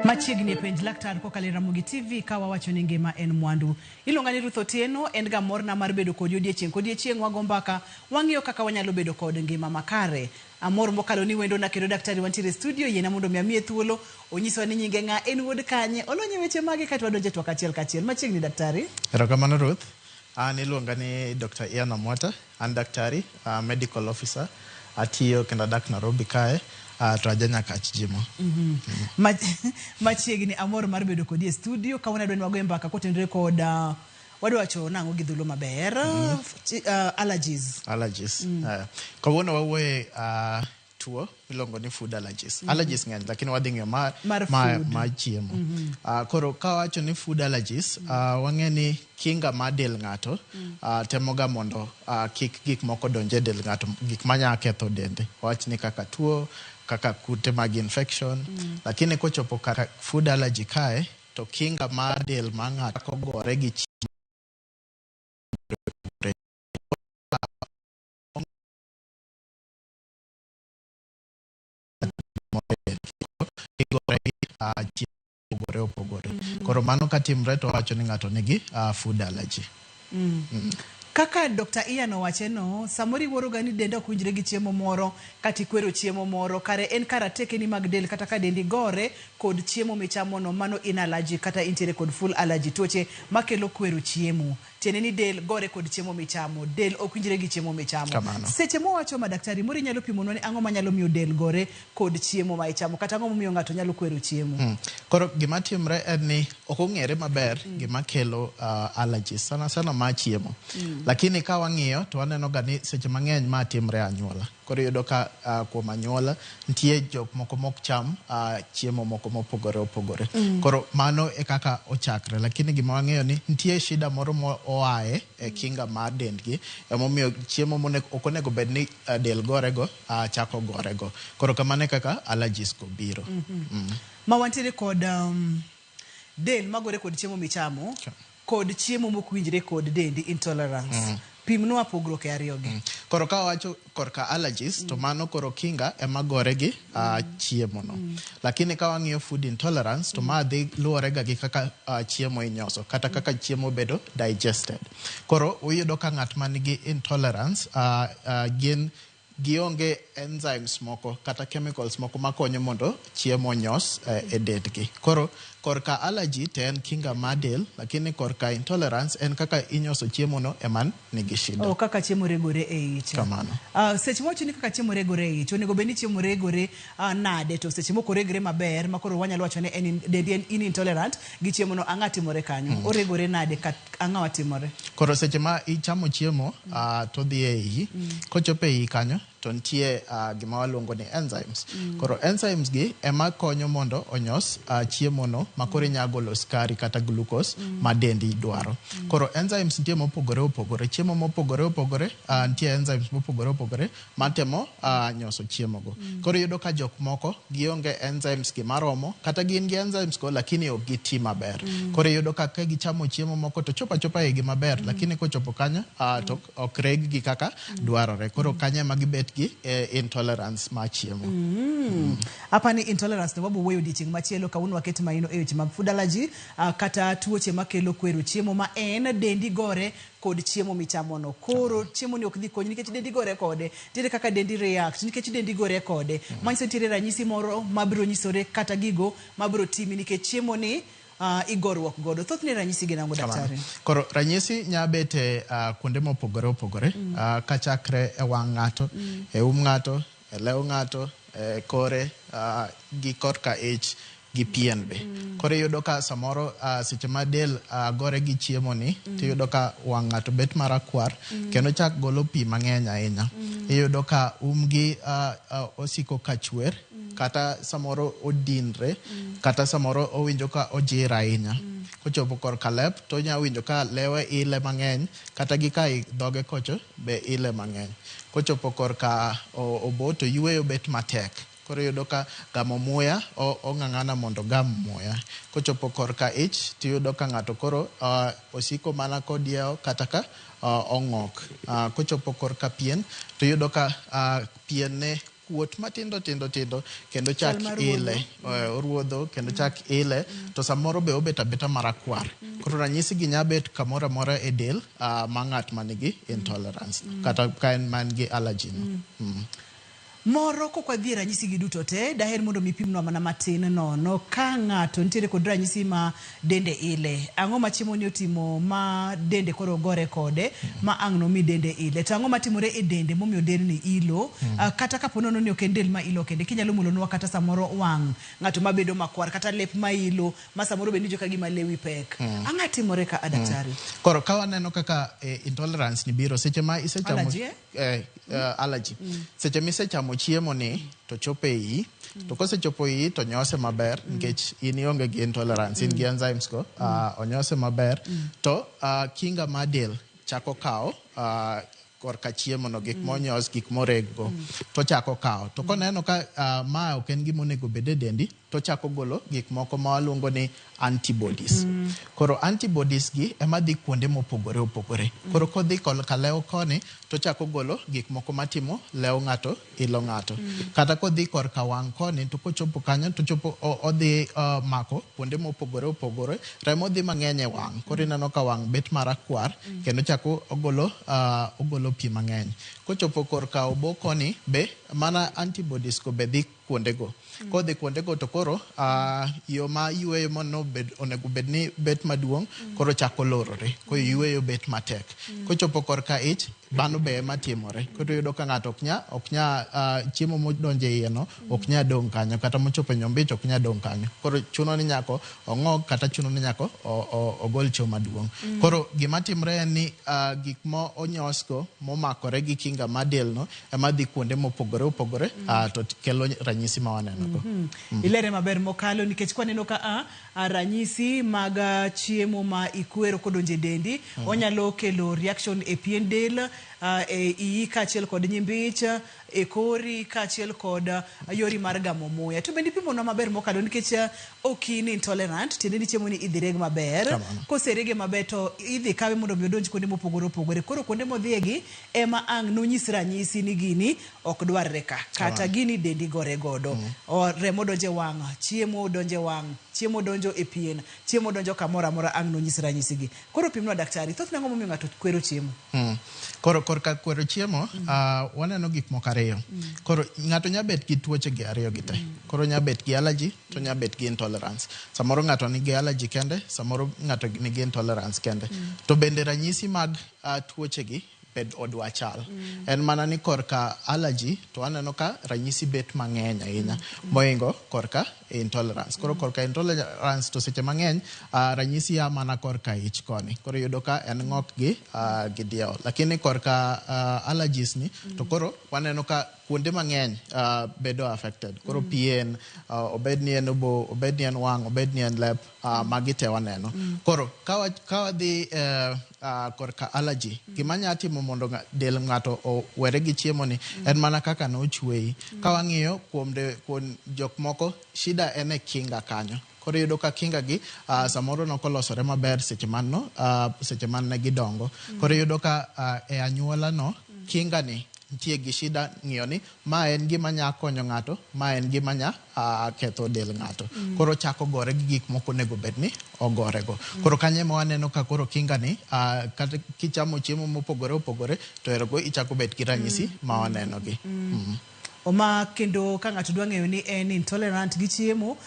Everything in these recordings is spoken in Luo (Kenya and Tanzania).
Machiegni e penj laktar kokalo e Ramogi TV ka wawacho ni ngima en mwandu. Iluonga ni Ruth Otieno, en ga morna mar bedo kodi odiechieng' kodiechieng' wago mbaka, wang'iyo kaka wanyalo bedo kod ngima makare. Amor mokalo ni wendona kendo daktari wantiere e studio, yiena mondo mi amiye thuolo onyiswa ni nyinge ng'a, en wuod kanye, olony e weche mage kaeto wadonjo e twak achiel kachiel. Machiegni daktari. Erokamano Ruth. An iluonga ni Dr. Ian Amwata, an daktari, uh, medical officer. Atiyo kendo adak Nairobi kae, uh, to aja Nyakach Jimo. Machiegni amor mar bedo kodi e studio kawuono adwa ni wagoye mbaka kotenore kod wadwa wacho nang'o gi dholuo maber allergies. Allergies. Kawuono wawuoye tuo miluongo ni food allergies. Allergies ng'eny lakini wadhi ng'iyo ma, Mar ma, food. ma chiemo. Koro ka wawacho ni food allergies, wang'e ni kinga mar del ng'ato temoga mondo kik gik moko donj e del ng'ato, gik manya ketho dende. Wawach ni kaka tuo, kaka kute mag infection. Lakini kochopo kar food allergy kae, to kinga mar del mar ng'ato gore gi chiemo gigore gi chiemo mopogore opogore. Koro mano katimre to wawacho ni ng'ato nigi food allergy. Kaka Dr. Ian owache no, samoro iwuoro ga ni denda ok winjre gi chiemo moro kata ikwero chiemo moro, kare en karatekeni mag del kata ka dendi gore kod chiemo michamo no, mano in allergic kata intiere kod full allergy, tuoche makelo kwero chiemo. Tiende ni del gore kod chiemo michamo, del ok winjre gi chiemo michamo. Kamano. Seche mwawacho ma daktari, moro inyalo pimonwa ni ang'o manyalo miyo del gore kod chiemo ma ichamo kata ang'o momiyo ng'ato nyalo kwero chiemo? Koro gima timre en ni ok ong'ere maber gima kelo allergies sana sana ma chiemo. Lakini ka wang'iyo to waneno ga ni seche mang'eny ma timre e anyuola. Koro iyudo ka kuom anyuola nitie jok moko mok cham chiemo moko mopogore opogore. Koro mano e kaka ochakre. Lakini gima wang'eyo ni nitie shida moro ma oaye e kinga mar dendgi emomiyo chiemo monego ok onego bed ni del gorego chako gorego. Koro kamano e kaka allergies go biro. Ma wantiere kod del magore kod chiemo michamo kod chiemo mok winjre kod dendi intolerance. Pimnwa pogruok e ariyo gi. Koro ka wawacho korka allergies to mano koro kinga ema gore gi chiemo no. Lakini ka wang'iyo food intolerance to ma dhi luwore ga gi kaka chiemo inyoso kata kaka chiemo bedo digested. Koro uyudo ka ng'at man gi intolerance gin gionge enzymes moko kata chemicals moko makonyo mondo chiemo onyos e dendgi. Koro korka allergy to en kinga mar del, lakini korka intolerance en kaka inyoso chiemo no ema nigi shida. Oh, kaka chiemo regore e ich. Kamano. Seche mwacho ni kaka chiemo regore e ich, onego bed ni chiemo regore nade to seche moko oregre maber ma koro wanyalo wacho ni en dendi en in intolerant gi chiemo no, ang'a timore kanyo? Oregore nade kat ang'o timore? Koro seche ma ichamo chiemo to odhi e iyi, kochopo e iyi kanyo to nitie gima waluongo ni enzymes. Koro enzymes gi ema konyo mondo onyos chiemo no ma koro inya golo sukari kata glucose ma dendi dwaro. Koro enzymes nitie mopogore opogore, chiemo mopogore opogore nitie enzymes mopogore opogore matemo nyoso chiemo go. Koro iyudo ka jok moko gionge enzymes gi maromo kata gin gi enzymes go lakini ok giti maber. Koro iyudo ka ka gichamo chiemo moko to chopo achopa e igi maber lakini kochopo kanyo to ok reg gi kaka dwarore. Koro kanyo ema gibet gi intolerance mar chiemo. Apani intolerance to wabo wuoyo odiechieng' machielo kawuono waket maino e weche mag food allergy kata tuoche makelo kwero chiemo ma en dendi gore kod chiemo michamono. Koro chiemo ni ok dhi konyi nikech dendi gore kode. Nitiere kaka dendi react nikech dendi gore kode. Manyiso nitiere ranyisi moro mabiro nyisore kata gigo mabiro timi nikech chiemo ni igoruok godo. Thothne ranyisi gin ang'o daktari? Koro ranyisi nya bet e kuonde mopogore opogore kachakre e wang' ng'ato, e um ng'ato, e lew ng'ato, e kore gi korka ich gi pien be. Koro iyudo ka samoro seche ma del gore gi chiemo ni tiyudo ka wang' ng'ato bet marakwar kendo chak golo pi mang'eny ahinya. Iyudo ka umgi osiko ka chwer. kata samoro odinre, kata samoro owinjo ka ojir ahinya. Kochopo korka lep to onya winjo ka lewe ile mang'eny, kata gi ka dhoge kocho be ile mang'eny. Kochopo korka obo to yueyo bet matek. Koro iyudo ka gamo muya, ong'ang'ana mondo ogam muya. Kochopo korka ich, tiyudo ka ng'ato koro osiko mana kodiewo kata ka ong'ok. Kochopo korka pien, tiyudo ka pien ne kuot matindo tindo tindo kendo chak ile, oruodho kendo chak ile, to samoro be obet abeta marakwar. Koro ranyisi gi nya bet kamoro amora e del ma ng'at manigi intolerance kata ka en man gi allergy no. Moro kok wadhi e ranyisi gi duto te, daher mondo mi pimnwa mana matin nono ka ng'ato nitiere kod ranyisi ma dende ile. Ang'o ma chiemo ni otimo ma dende koro gore kode ma ang' nomi dende ile? To ang'o matimore e dende momiyo delni ilo? Kata kapo nono ni ok en del ma ilo kende, kinyalo mulonwa kata samoro wang' ng'ato mabedo makwar kata lep ma ilo ma samoro bende iwinjo ka gima lewi pek. Ang'o timore ka a daktari? Koro ka waneno kaka intolerance ni biro seche ma isechamo Allergy, eh? Allergy. Seche misechamo chiemo ni to chopo e iyi, to kosechopo e iyi to nyose maber nikech in ionge gi intolerance, in gi enzymes go, onyose maber to kinga mar del chako kawo korka chiemo no, gik monyos, gik moreg go, to chako kawo. To koneno ka ma ok en gima onego bed e dendi, to chako golo gik moko ma waluongo ni antibodies. Koro antibodies gi ema dhi kuonde mopogore opogore. Koro kodhi korka lew koni, to chako golo gik moko matimo lew ng'ato, ilo ng'ato. Kata kodhi korka wang' koni, to kochopo kanyo, to chopo odhi mako kuonde mopogore opogore, remo dhi mang'eny e wang'. Koro ineno ka wang' bet marakwar, kendo chako ogolo pi mang'eny. Kochopo korka obo koni, be mana antibodies go be dhi kuondego. Kodhi kuondego to koro yo ma yueyo onego bed ni bet maduong', koro chako lorore. Koro yueyo bet matek. Kochopo korka ich, mano be ema timore. Koro iyudo ka ng'ato ok nya chiemo modonjo e iye no ok nya dong' kanyo, kata mochopo e nyombich ok nya dong' kanyo. Koro chuno ni nyako ong'og kata chuno ni nyako ogol cho maduong'. Koro gima timre en ni gik ma onyosgo momakore gi kinga mar del no ema dhi kuonde mopogore opogore, to kelo ranyisi ma waneno go. Ilere maber mokalo nikech kwaneno ka ranyisi mag chiemo ma ikwero kodonjo e dendi, onyalo kelo reaction e pien del, e iyi kaachiel kod nyimbich, e kori kaachiel kod yori mar gamo muya. To bende ipimonwa maber mokalo nikech ok in intolerant, tiende ni chiemo ni idhi reg maber. Kamano. Koserege maber to idhi kawe mondo mi odonj kuonde mopogore opogore. Koro kuonde modhiye ema ang' nonyis ranyisi ni gini ok dwarre ka. Kata gini dendi gore godo. Remo donjo e wang', chiemo donjo e wang', chiemo donjo e pien, chiemo donjo kamoro amora ang' nonyis ranyisi gi. Koro pimnwa daktari, thothne ang'o momiyo ng'ato kwero chiemo? Koro korka kwero chiemo, waneno gik moko ariyo. Koro ng'ato nya bet gi tuoche gi ariyo gi te. Koro nya bet gi allergy to nya bet gi intolerance. Samoro ng'ato nigi allergy kende, samoro ng'ato nigi intolerance kende. To bende ranyisi mag tuoche gi bed odwa chal. En mana ni korka allergy to waneno ka ranyisi bet mang'eny ahinya mohingo korka intolerance. Koro korka intolerance to seche mang'eny ranyisi ya mana korka ich koni. Koro iyudo ka en ng'ok gi diewo. Lakini korka allergies ni to koro waneno ka kuonde mang'eny bedo affected. Koro pien, obed ni en obo, obed ni en wang', obed ni en lep, magi te waneno. Koro ka wadhi korka allergy, gima nya timo mondo del ng'ato owere gi chiemo ni en mana kaka nochweyi. Ka wang'iyo kuom jok moko, shida en e kinga kanyo. Koro iyudo ka kinga gi samoro nokolosore maber seche mane gidongo. Koro iyudo ka e anyuola no, kinga ni nitie gi shida ng'iyo ni ma en gima nya konyo ng'ato, ma en gima nya ketho del ng'ato. Koro chako gore gi gik moko onego bed ni ogorego. Koro kanyo ema waneno ka koro kinga ni, kata kichamo chiemo mopogore opogore, to erogo ichako bet gi ranyisi ma waneno gi. Oma kendo ka ng'ato dwa ng'eyo ni en intolerant gi chiemo,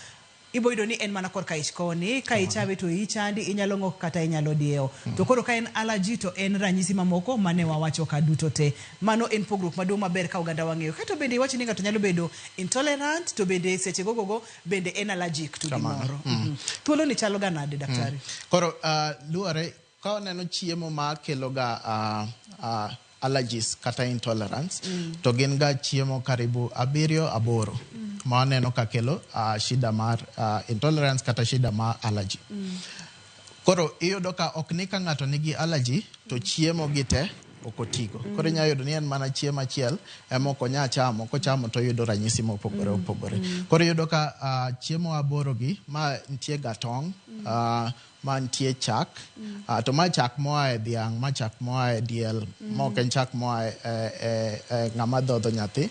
ibo yudo ni en mana korka ich koni, ka ichame to iyi chandi, inyalo ng'ok kata inyalo diewo. To koro ka en allergy to en ranyisi mamoko mane wawacho ka duto te. Mano en pogruok maduong' maber ka oganda wang'eyo. Kato bende iwacho ni ng'ato nyalo bedo intolerant to bende seche gogogo bende en allergic to gimoro. Thuolo ni chalo ga nade, daktari? Koro luwore ka waneno chiemo ma kelo ga allergies kata intolerance, to gin ga chiemo karibu 7 8. ma waneno ka kelo shida mar intolerance kata shida mar allergy. Koro iyudo ka ok ni ka ng'ato nigi allergy to chiemo gi te ok otigo. Koro inyalo yudo ni en mana chiemo achiel ema ok onya chamo, kochamo to oyudo ranyisi mopogore opogore. Koro iyudo ka chiemo aboro gi ma nitie ga tong', ma nitie chak, to ma chak moa e dhiang', ma chak moa e diel, ma ok en chak moa e ng'ama dhodho nyathi.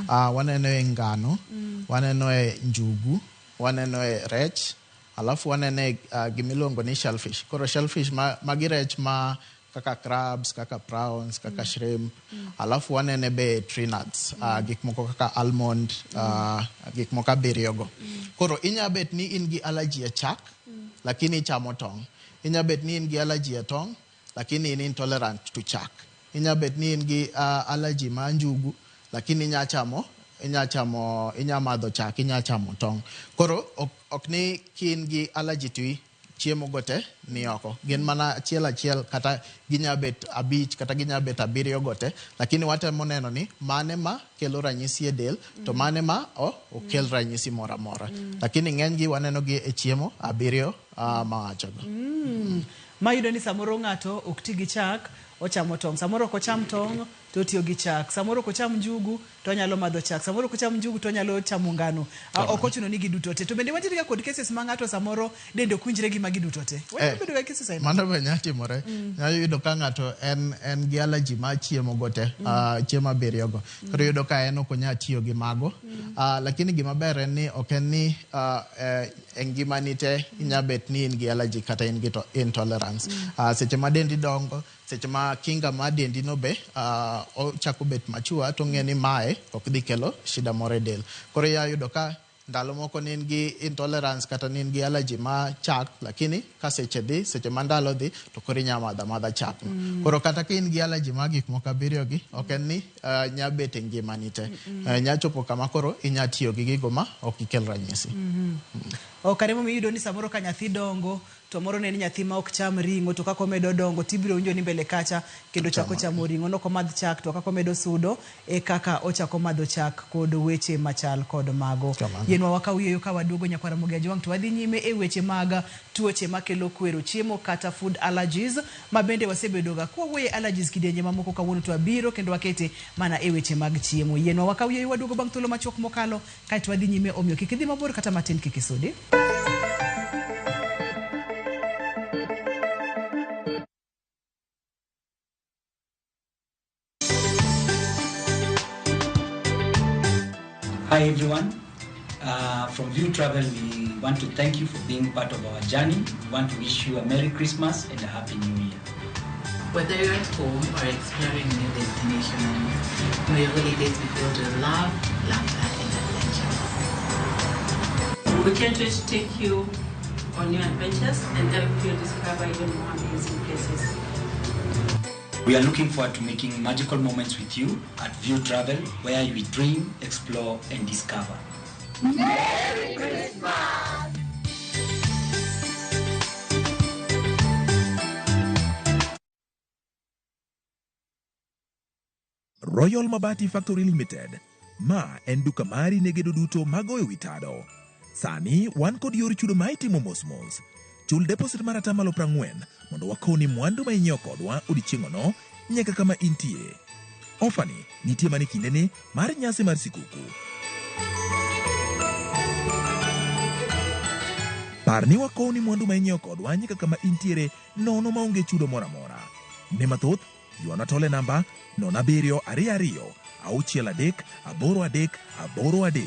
Waneno e ngano, waneno e njugu, waneno e rech, alafu waneno e gimiluongo ni shellfish. Koro shellfish magi rech ma kaka crabs, kaka prawns, kaka shrimp. Alafu wanene be tree nuts, gik moko kaka almond, gik moko abiriyo go. Koro inya bet ni in gi allergy e chak, lakini ichamo tong'. Inya bet ni in gi allergy e tong', lakini in intolerant to chak. Inya bet ni in gi allergy ma njugu, lakini inya madho chak, inya chamo tong'. Koro ok ni ki in gi allergy to chiemo go te ni oko. Gin mana achiel achiel kata ginya bet abich kata ginya bet abiriyo go te, lakini watemo neno ni mane ma kelo ranyisi e del to mane ma okel ranyisi moro amora. Lakini ng'eny gi waneno gi e chiemo abiriyo mawachogo. Ma yudo ni samoro ng'ato ok ti gi chak, ochamo tong'. Samoro ok ocham tong' to otiyo gi chak. Samoro ok ocham njugu to onyalo madho chak. Samoro ok ocham njugu to onyalo chamo ngano. Ok ochuno ni giduto te. To bende wantiere ga kod cases ma ng'ato samoro dende ok winjre gi magi duto te. Wanyalo bedo ga cases aina. Mano be nyalo timore. Nyalo yudo ka ng'ato en gi allergy mar chiemo go te, chiemo abiriyo go. Koro iyudo ka en ok onyal tiyo gi mago. Lakini gima ber en ni ok en ni e ngimani te inya bet ni in gi allergy kata in gi intolerance. Seche ma dendi dongo, seche ma kinga mar dendi no be ochako bet machua to ng'e ni mae ok dhi kelo shida moro e del. Koro inya yudo ka ndalo moko ne in gi intolerance kata ne in gi allergy ma chak, lakini ka seche dhi, seche ma ndalo dhi, to koro inya madho amadha chak no. Koro kata ka in gi allergy mar gik moko abiriyo gi, ok en ni nya bet e ngimani te. Nya chopo kama koro inya tiyo gi gigo ma ok gikel ranyisi. Ok kare momiyo iyudo ni samoro ka nyathi dongo, to moro ne en nyathi ma ok cham ring'o, to kaka omedo dongo tibiro winjo ni mbele kacha kendo chako chamo ring'o, nok omadh chak, to kaka omedo sudo e kaka ochako madho chak kod weche machal kod mago. Yienwa wakaw yueyo ka waduogo nyakwar Ramogi Ajwang' to wadhi nyime e weche mag tuoche makelo kwero chiemo kata food allergies, ma bende wasebedo ga kwawuoye allergies kidienje mamoko, kawuono to wabiro kendo wakete mana e weche mag chiemo. Yienwa wakaw yueyo waduogo bang' thuolo machuok mokalo kaeto wadhi nyime, omiyo kik idhi mabor kata matin, kik isudi. Hi everyone. From View Travel, we want to thank you for being part of our journey. We want to wish you a Merry Christmas and a Happy New Year. Whether you're at home or exploring new destinations, may your holidays be filled with love, laughter, and adventure. We can't wait to take you on new adventures and help you discover even more amazing places. We are looking forward to making magical moments with you at View Travel, where we dream, explore, and discover. Merry Christmas! Royal Mabati Factory Limited. Ma en duka mari ne gedo duto magoyo wi tado. Sani wan kod yor chudo ma itimo mos mos. Chul deposit mar 40% mondo wakoni mwandu ma inyiewo kodwa odiechieng'ono nyaka kama intie. Ofani nitie mana e kindeni mar nyasi mar sikuku. Par ni wakowni mwandu ma inyiewo kodwa nyaka kama intiere nono maonge chudo moro amora. Ne mathoth, ywana tol e namba 0722 63 83 83.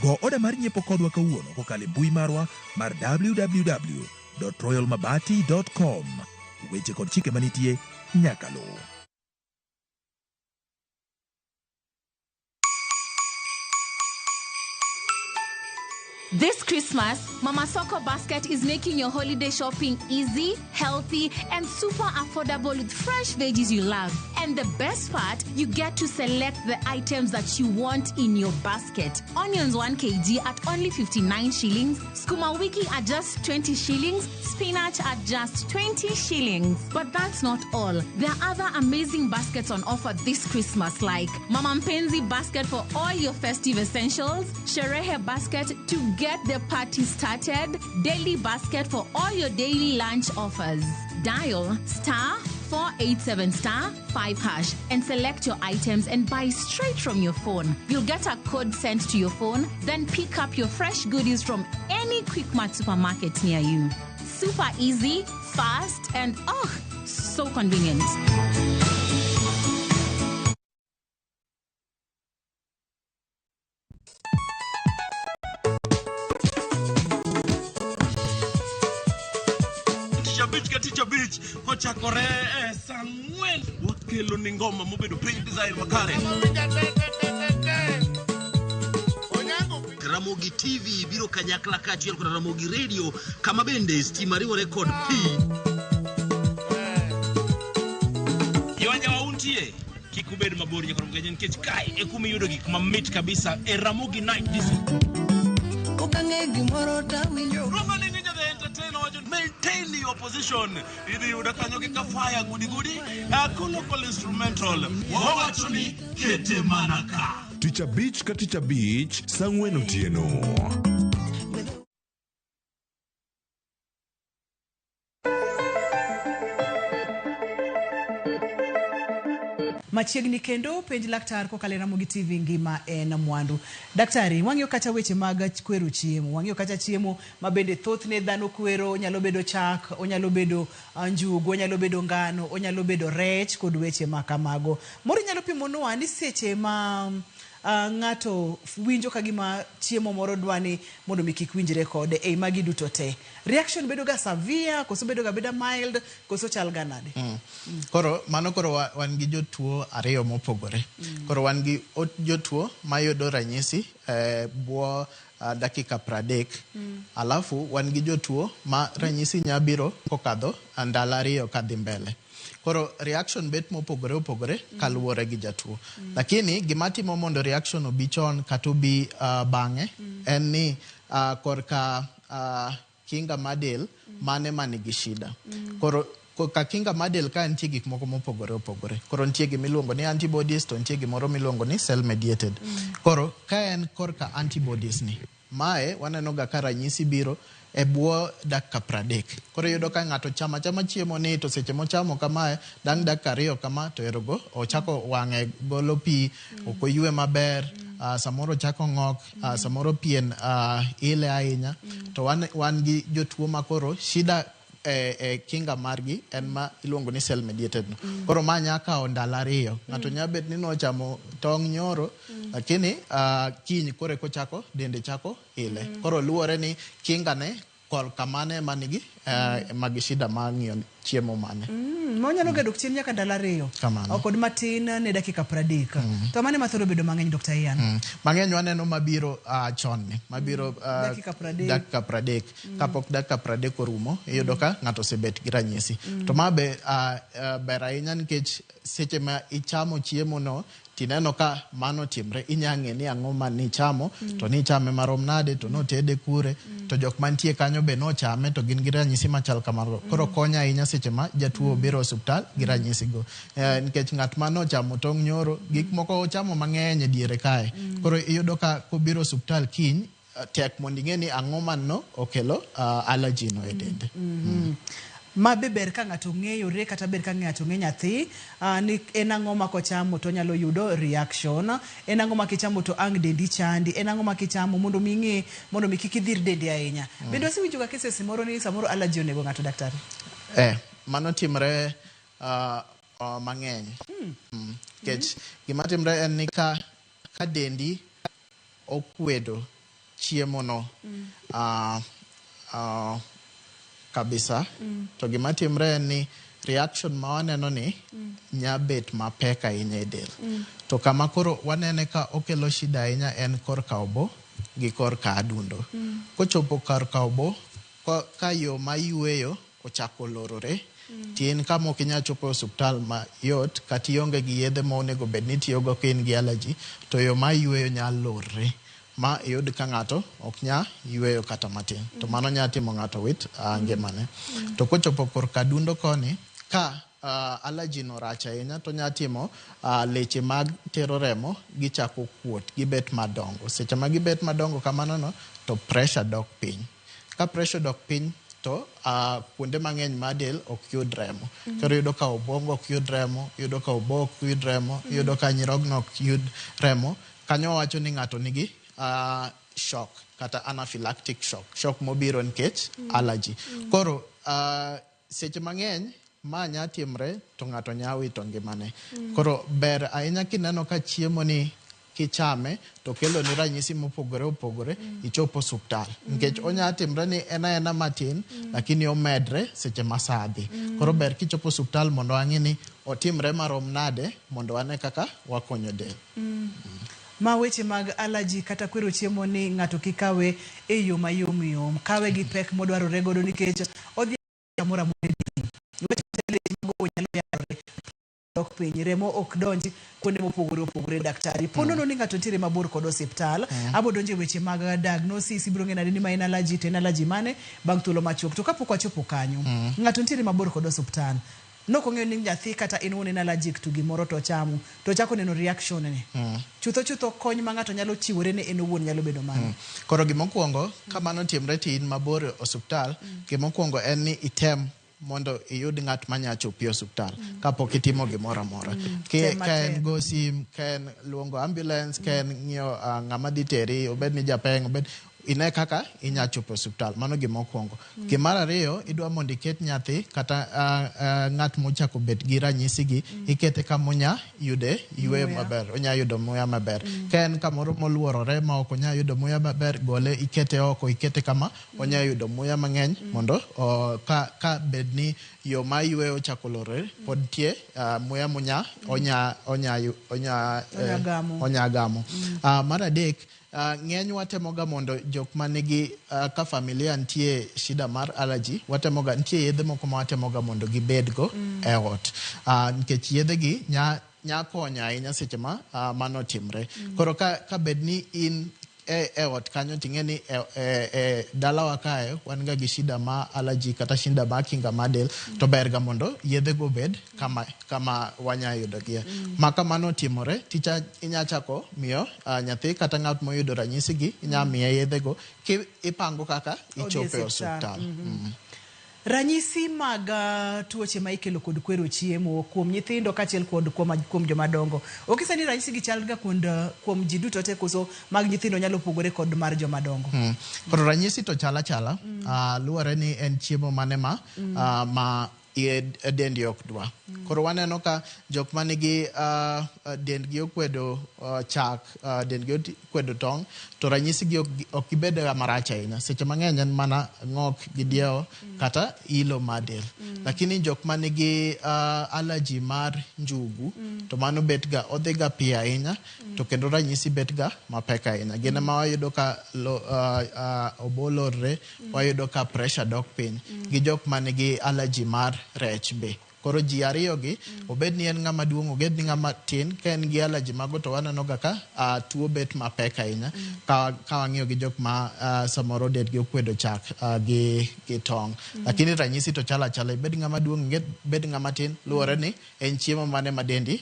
Go oda mar nyiepo kodwa kawuono kokalo e mbui marwa mar www.royalmabati.com. Weche kod chike manitie nyaka luw. This Christmas, Mama Soko Basket is making your holiday shopping easy, healthy, and super affordable with fresh veggies you love. And the best part, you get to select the items that you want in your basket. Onions 1 kg at only 59 shillings, sukuma wiki at just 20 shillings, spinach at just 20 shillings. But that's not all. There are other amazing baskets on offer this Christmas, like Mama Mpenzi basket for all your festive essentials, Sherehe basket to get the party started, daily basket for all your daily lunch offers. Dial star 487 star 5 hash and select your items and buy straight from your phone. You'll get a code sent to your phone, then pick up your fresh goodies from any Quickmart supermarket near you. Super easy, fast, and oh, so convenient. Tich abich ka tich abich kochakore e saa ang'wen wakelo ni ngoma mobedo piny design makare. Ramogi TV biro kanyakla kaachiel kod Ramogi Radio kama bende stima riwore kod pi. Jowajawa untie kik ubed mabor nyaka Ramogi nikech kae e kuma iyudo gik mamit kabisa e Ramogi Night Disco. Okang'e gimoro tawinjo. Luongo ni Ninja the Entertainer wacho maintain your position. Idhi yudo kanyo gi kafaya gudi gudi local instrumental. Wawacho ni kete mana ka. Tich abich ka tich abich saa ang'wen otieno. Machiegni kendo penj laktar kokalo e Ramogi TV ngima en mwandu. Daktari, wang'iyo kacha weche mag kwero chiemo, wang'iyo kacha chiemo ma bende thothne dhano kwero, onyalo bedo chak, onyalo bedo njugu, onyalo bedo ngano, onyalo bedo rech kod weche ma kamago. Moro inyalo pimonwa ni seche ma ng'ato winjo ka gima chiemo moro dwani mondo mi kik winjre kode ei magi duto te. Reaction bedo ga severe, koso bedo ga beda mild, koso chal ga nade? Koro mano koro wan gi jotuo ariyo mopogore. Koro wan gi jotuo mayudo ranyisi bwo dakika 30. Alafu wan gi jotuo ma ranyisi nyabiro kokadho ndalo ariyo kadhi mbele. Koro reaction bet mopogore opogore kaluwore gi jatuo. Lakini gima timo mondo reaction obi chon kata obi bang'e en ni korka kinga mar del mane manigi shida. Koro ka kinga mar del ka nitie gik moko mopogore opogore. Koro nitie gimiluongo ni antibodies to nitie gimoro miluongo ni cell mediated. Koro ka en korka antibodies ni, mae waneno ga ka ranyisi biro e bwo dakika 30. Koro iyudo ka ng'ato chama chama chiemo ni to seche mochamo kamae dang' dakika 2 kama to erogo ochako wang'e golo pi, ok oywe maber, samoro ochako ng'ok, samoro pien ile ahinya. To wan gi jotuo ma koro shida e kinga margi en ma iluongo ni cell mediated no. Koro ma nya kawo ndalo 2. Ng'ato nya bet ni nochamo tong' nyoro, lakini kiny koro eko chako dende chako ile. Koro luwore ni kinga ne korka mane manigi magi shida mar ng'iyo chiemo mane. Ma onyalo ga dok chien nyaka ndalo 2. Kamano. Kod matin ne dakika 30. To mane mathoro bedo mang'eny Dr. Ian? Mang'eny waneno mabiro chon ni, mabiro dakika 30. Dakika 30. Kapok dakika 30 orumo, iyudo ka ng'ato osebet gi ranyisi. To ma be ber ahinya nikech seche ma ichamo chiemo no tineno ka mano timre, inya ng'e ni ang'o ma nichamo, to nichame marom nade, to notede kure, to jok mantie kanyo be nochame to gin gi ranyisi machal kamano. Koro konyo ahinya seche ma jatuo obiro e osiptal gi ranyisi go. Nikech ng'at ma nochamo tong' nyoro, gik moko ochamo mang'eny e diere kae. Koro iyudo ka kobiro e osiptal kiny, tek mondo ing'e ni ang'o mano okelo allergy no e dende. Ma be ber ka ng'ato ng'eyore kata ber ka ng'ato ng'e nyathi ni en ang'o ma kochamo to onyalo yudo reaction, en ang'o ma kichamo to ang' dendi chandi, en ang'o ma kichamo mondo mi ing'e mondo mi kik idhir dendi ahinya. Bende wasewinjo ga cases moro ni samoro allergy onego ng'ato daktari? Mano timre mang'eny. Nikech gima timre en ni ka dendi okwedo chiemo no kabisa, to gima timre en ni reaction ma waneno ni nya bet mapek ahinya e del. To kama koro wanene ka okelo shida ahinya en korka obo gi korka adundo. Kochopo kar ka obo, ka yo ma yueyo ochako lorore, to in kama ok inyal chopo e osuptal mayot kata ionge gi yedhe ma onego bed ni itiyogo ka in gi allergy, to yo ma yueyo nyalo lorre ma iyud ka ng'ato ok nyal yueyo kata matin. To mano nyalo timo ng'ato wit ngimane. To kochopo korka adundo koni, ka allergy no rach ahinya to onya timo leche mag tero remo gichako kuot, gibet madongo. Seche ma gibet madongo kamano no, to pressure dok piny. Ka pressure odok piny to kuonde mang'eny mar del ok yud remo. Koro iyudo ka obwongo ok yud remo, iyudo ka obo ok yud remo, iyudo ka nyirogno ok yud remo. Kanyo wawacho ni ng'ato nigi shock kata anaphylactic shock, shock mobiro nikech allergy. Koro seche mang'eny ma nya timre to ng'ato nya wito ngimane. Koro ber ahinya kineno ka chiemo ni kichame to kelo ni ranyisi mopogore opogore, ichop osuptal. Nikech onya timre ni en aena matin, lakini omedre seche ma saa dhi. Koro ber kichopo osuptal mondo wang'i ni otimre marom nade mondo wane kaka wakonyo del. Ma weche mag allergy kata kwero chiemo ni ng'ato kik kawe e yo mayom yom, kawe gi pek modwarore godo nikech odhi kamoro amora e del. Weche leche mag obo nyalo yarore dok piny, remo ok donj kuonde mopogore opogore. Daktari, po nono ni ng'ato nitiere mabor kod osiptal, abo donjo e weche mag diagnosis, ibiro ng'e nade ni ma en allergy to en allergy mane bang' thuolo machuok. To kapok wachopo kanyo, ng'ato nitiere mabor kod osiptal, nok ong'eyo ni nyathi kata en owuon en allergic to gimoro to ochamo, to ochako neno reaction ne. Chutho chutho kony ma ng'ato nyalo chiwore ne en owuon nyalo bedo mane? Koro gimokwongo, ka mano timre to in mabor e osuptal, gimokwongo en ni item mondo iyud ng'at manya chopi e osuptal kapok itimo gimoro amora. Tem Ka en matek. go sim, ka en luongo ambulance, ka en ng'iyo ng'ama dhi teri, obed ni japeng', obed ine kaka inya chopo e osuptal. Mano gima okwongo. Gimar ariyo, idwa mondo iket nyathi kata ng'at mochako bet gi ranyisi gi, ikete kama onya yude yueyo Muya. maber, onya yudo muya maber. Ka en kamoro moluorore ma ok onya yudo muya maber, gole ikete oko, ikete kama onya yudo muya mang'eny mondo ka bed ni yo ma yueyo ochako lorore, pod nitie muya monya onya onya onya Onya gamo. Onya gamo. Mar adek, ng'eny watemoga mondo jok manigi ka familia nitie shida mar allergy, watemoga nitie yedhe moko ma watemoga mondo gibedgo e ot. Nikech yedhe gi nya konyo ahinya seche ma mano otimre. Koro ka bed ni in e ot kanyo ting'e ni e dalawa kae wan ga gi shida ma allergy kata shida ma kinga mar del, to ber ga mondo yedhe go obed kama wanya yudogie. Ma kamano otimore, ticha inya chako miyo nyathi kata ng'at moyudo ranyisi gi, inya miye yedhe go ki ipango kaka Odhi e ichope osiptal. Osuptal. Ranyisi mag tuoche ma ikelo kod kwero chiemo kuom nyithindo kaachiel kod kuom joma dongo. Okisa ni ranyisi gi chal ga kuom ji duto te koso mag nyithindo nyalo pogore kod mar joma dongo? Koro ranyisi to chal achala, luwore ni en chiemo mane ma ma dendi ok dwa. Koro waneno ka jok manigi dendgi okwedo chak, dendgi okwedo tong', to ranyisi gi ok gibed ga marach ahinya. Seche mang'eny en mana ng'ok gi diewo kata ilo mar del. Lakini jok manigi allergy mar njugu, to mano bet ga, odhi ga piyo ahinya, to kendo ranyisi bet ga mapek ahinya. Gin ema wayudo ka obo lorre, wayudo ka pressure dok piny, gi jok manigi allergy mar rech be. Koro ji ariyo gi, obed ni en ng'ama duong', obed ni ng'ama tin, ka en gi allergy mago to waneno ga ka tuo bet mapek ahinya. Ka wang'iyo gi jok ma samoro dendgi okwedo chak gi tong'. Lakini ranyisi to chalo achala, ibed ng'ama duong', ibed ng'ama tin, luwore ni en chiemo mane ma dendi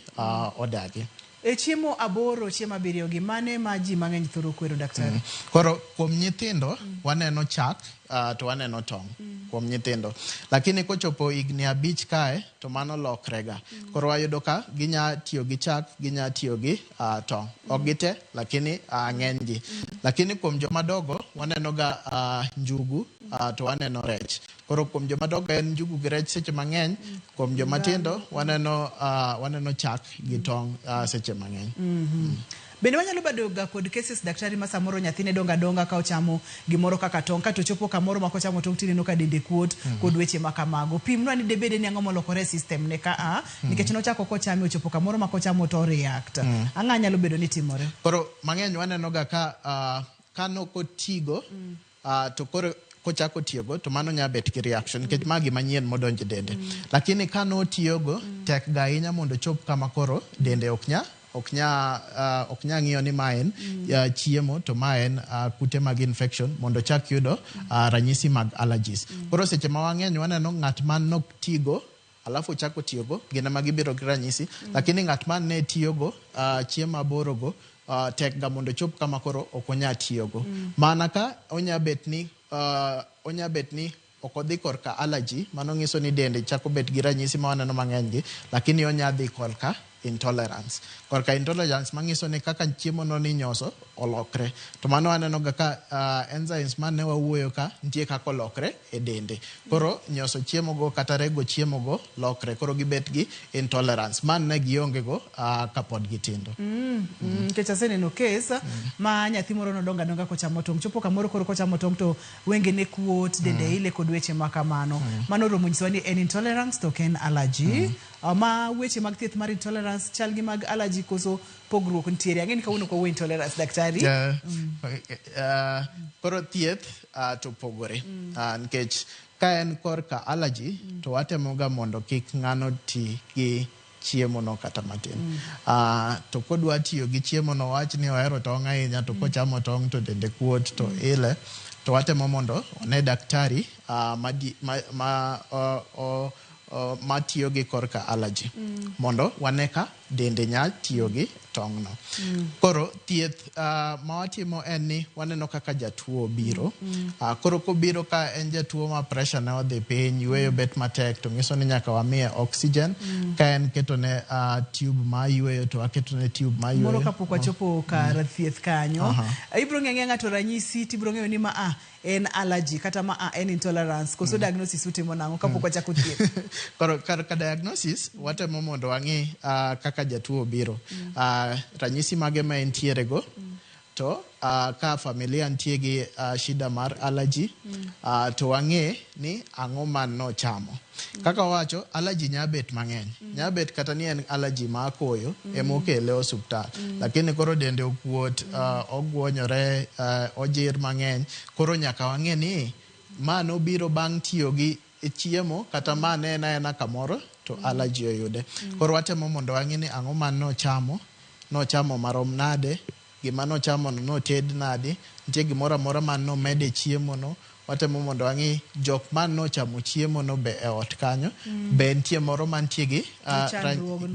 odagi. E chiemo 8, chiemo 7 gi mane ma ji mang'eny thoro kwero, daktari? Koro kuom nyithindo waneno chak, to waneno tong' kuom nyithindo. Lakini kochopo higni 5 kae to mano lokrega. Koro wayudo ka ginya tiyo gi chak, ginya tiyo gi tong'. Ok gite, lakini ng'eny gi. Lakini kuom joma dogo waneno ga njugu, to waneno rech. Koro kuom joma dongo en njugu gi rech seche mang'eny, kuom joma tindo waneno chak gi tong' seche mang'eny. Bende wanyalo bedo ga kod cases, daktari, ma samoro nyathine dongo adonga ka ochamo gimoro kaka tong', kato chopo kamoro ma kochamo tong' tineno ka dende kuot kod weche ma kamago. Pimnwa ni debede ni ang'o molokore e system ne ka a, nikech nochako kochame ochopo kamoro ma kochamo to react. Ang'o nyalo bedo ni timore? Koro mang'eny waneno ga ka Kanokotigo to koro kochako tiyogo to mano nya bet gi reaction nikech ma gima nyien modonjo e dende. Lakini kanotiyogo tek ga ahinya mondo ochop kama koro dende ok nya ok nya ok nya ng'iyo ni ma en chiemo to ma en kute mag infection mondo ochak yudo ranyisi mag allergies. Koro seche ma wang'eny waneno ng'at man nok tigo alafu ochako tiyogo gin ema gibiro gi ranyisi lakini ng'at man ne tiyogo chiemo aborogo tek ga mondo ochop kama koro ok onya tiyogo. Mana ka onya bet ni onya bet ni ok odhi korka allergy, mano nyiso ni dende chako bet gi ranyisi ma waneno mang'eny gi, lakini onya dhi korka intolerance. Korka intolerance manyiso ni kaka chiemo no ninyoso olokre. To mano waneno ga ka enzymes mane wawuoyo ka nitie kaka olokre e dende. Koro nyoso chiemo go kata rego chiemo go lokre. Koro gibet gi intolerance. Man ne gionge go kapod gitindo. Nikech aseneno case ma nyathi moro nodongo adonga kochamo tong'. Chopo kamoro koro kochamo tong' to wengene kuot, dende ile kod weche ma kamano. Mano oromo nyisowa ni en intolerance to ok en allergy. Ma weche mag thieth mar intolerance chal gi mag allergy koso pogruok nitiere. Ang'e ni kawuono ok wawuo intolerance daktari. Koro thieth to pogore. Nikech ka en korka allergy to watemo ga mondo kik ng'ano ti gi chiemo no kata matin. To kodwa tiyo gi chiemo no wach ni ohero tong' ahinya to kochamo tong' to dende kuot to ile to watemo mondo one daktari matiyo gi korka allergy mondo wane ka dende nya tiyo gi tong' no. Koro thieth ma watimo en ni waneno kaka jatuo biro. Koro kobiro ka en jatuo ma pressure ne odhi piny, yueyo bet matek to nyiso ni nyaka wamiye oxygen. Ka en ketone tube ma yueyo to waketone tube ma yueyo. Moro kapok wachopo kar thieth kanyo. Ibiro ng'eyo ng'ato ranyisi tibiro ng'eyo ni ma en allergy kata ma en intolerance koso diagnosis utimo nang'o kapok wachako thieth? Koro kar ka diagnosis watemo mondo wang'i kaka jatuo obiro. Ranyisi mage ma entiere go to ka familia nitie gi shida mar allergy to wang'e ni ang'o ma nochamo. Kaka wawacho allergy nya bet mang'eny. Nya bet kata ni en allergy ma koyo emokele e osuptal. Lakini koro dende okuot, ogwonyore, ojir mang'eny. Koro nyaka wang'e ni ma nobiro bang' tiyo gi chiemo kata ma ne en aena kamoro to allergy oyude. Koro watemo mondo wang'e ni ang'o ma nochamo, nochamo marom nade, gima nochamo no noted nade, nitie gimoro amora ma nomede chiemo no. Watemo mondo wang'i jok ma nochamo chiemo no be e ot kanyo, be nitie moro mantie gi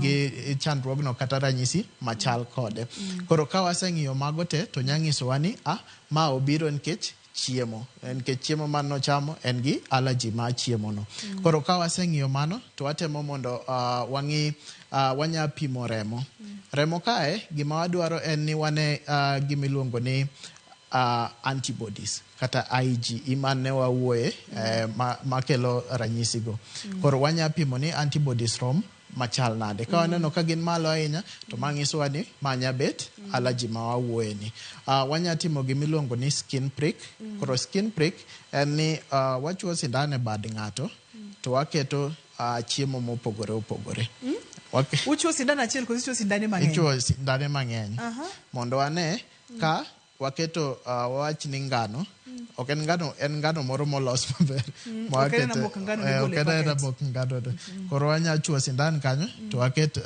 gi chandruogno kata ranyisi machal kode. Koro ka waseng'iyo mago te to nya nyisowa ni ma obiro nikech chiemo, nikech chiemo ma nochamo en gi allergy mar chiemo no. Koro ka waseng'iyo mano to watemo mondo wang'i wanya pimo remo. Remo kae gima wadwaro en ni wane gimiluongo ni antibodies kata IgE mane wawuoye makelo ranyisi go. Koro wanya pimo ni antibodies rom machal nade. Ka waneno ka gin malo ahinya to ma nyisowa ni ma nya bet allergy ma wawuoye ni. Wanya timo gimiluongo ni skin prick. Koro skin prick en ni wachuo sindan e bad ng'ato to waketo chiemo mopogore opogore. Uchuo sindan achiel koso ichuo sindane mang'eny? Ichuo sindane mang'eny mondo wane ka waketo wawach ni ngano. Ok en ngano, en ngano moro molos maber. Ok en mok ngano migolo e Ok en packet. mok ngano. Koro wanya chuo sindan kanyo to waket